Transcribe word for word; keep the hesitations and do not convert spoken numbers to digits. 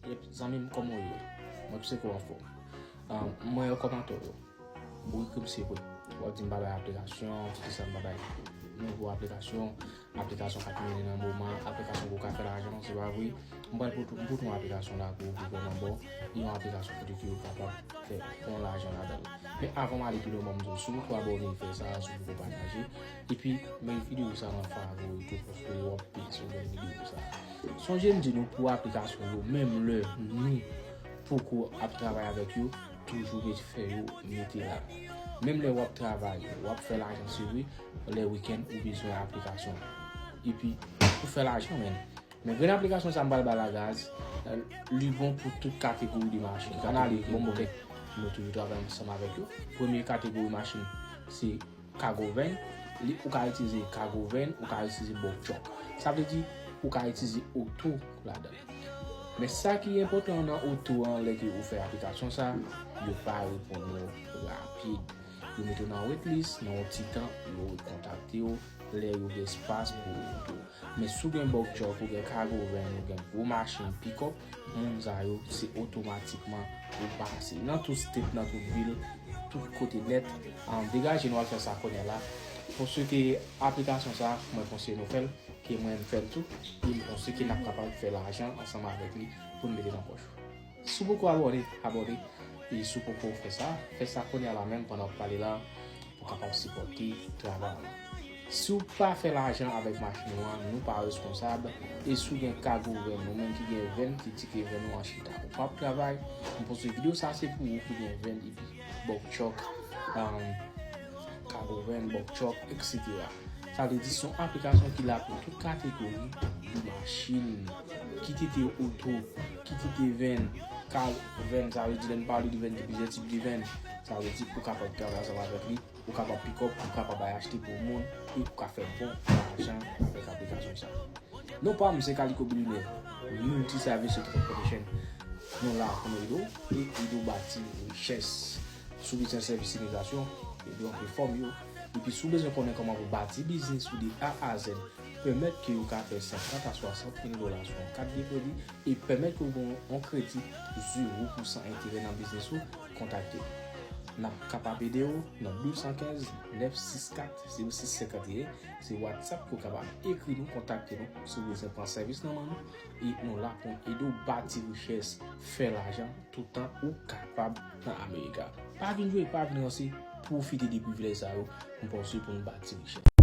Yep, zanmi m, kòman w ye? Mwen pse ke w anfòm. Ah, mwen yo kòmantè yo. Ou ekri m se vre. W ap di m pa bay aplikasyon, ki sa m pa bay. Nouvo aplikasyon, aplikasyon k ap mennen nan moman, aplikasyon pou w ka fè lajan, se pa vre. M pral pote, m pote yon aplikasyon la pou ou ki vrèman bon. E yon aplikasyon kote ke ou kapab fè bon lajan ladan l. Men avan m ale pi lwen, ban m di w, si w poko abòne, fè sa, si w poko pataje. Epi, men videyo sa nan favori tou, paske w ap peye sou videyo sa. Sonje m di nou pou aplikasyon yo, menm lè nou poko ap travay avèk yo, toujou ret fè yo mete la. Menm lè w ap travay, w ap fè lajan, se vre, lè wikenn ou bezwen aplikasyon. Epi, ou fè lajan, men. Men grenn aplikasyon sa m pral ba la, guys, li bon pou tout kategori de machin. Ann ale, bon, bon, nou toujou travay ansanm avèk yo. Premye kategori machin, se cargo van, li, ou ka itilize cargo van, ou ka itilize buck truck. Sa vle di, ou ka itilize oto ladan l. Men sa ki enpòtan nan oto an, lè ke ou fè aplikasyon sa, yo pa reponn ou rapid. Yo mete w nan waitlist, nan yon ti tan, yo rekontakte w lè yo gen espas pou ou tou. Men si w gen buck truck, ou gen cargo van, ou gen gwo machin, pick-up, moun sa yo, se otomatikman ou pase. Nan tout state, nan tout vil, tout kote nèt, ah, degaje nou al fè sa kounye a la. Paske aplikasyon sa, mwen konseye nou fè l, ke mwen m fè l tou, e m panse ke n ap kapab fè lajan ansanm avèk li pou n mete nan pòch ou. Si w poko abòne, abòne. E si w poko fè sa, fè sa kounye a la menm pandan w pale la, pou w kapab sipòte travay la. Si w pa fè lajan avèk machin ou an, nou pa responsab. E si w gen cargo van, ou menm ki gen van, ki di ke van ou an chita, ou p ap travay. M panse videyo sa se pou ou ki gen van epi buck truck, um, cargo van, buck truck, et cetera. Sa vle di se yon aplikasyon ki la pou tout kategori de machin, kit se te oto, kit se te van, cargo van, sa vle di lè n pale de van, gen plizyè tip de van. Sa vle di ou kapab travay ansanm avèk li, ou kapab pick-up, ou kapab bay achte pou moun, e ou ka fè bon lajan avèk aplikasyon sa. Non pa m se Kaliko Bilionè, Multi Service Transportation. Nou la pou nou ede w e ede w bati richès. Si w bezwen sèvis imigrasyon, ede w ranpli fòm yo. Epi si w bezwen konnen kòman pou bati biznis ou de A a Z, pèmèt ke w ka fè senkant a swasant mil dola sou yon kat de kredi e pèmèt ke w gen yon kredi zewo pousan enterè nan biznis ou, kontakte nou. N ap kapab ede w nan de san kenz, nèf sis kat, zewo sis senkanteyen. Se WhatsApp ke w kapab ekri nou, kontakte nou si w bezwen pran sèvis nan men nou. E nou la pou n ede w bati richès, fè lajan toutan ou kapab nan Amerika. Pa vin jwe, pa vin ranse, pwofite de privilèj sa yo, m panse pou n bati richès.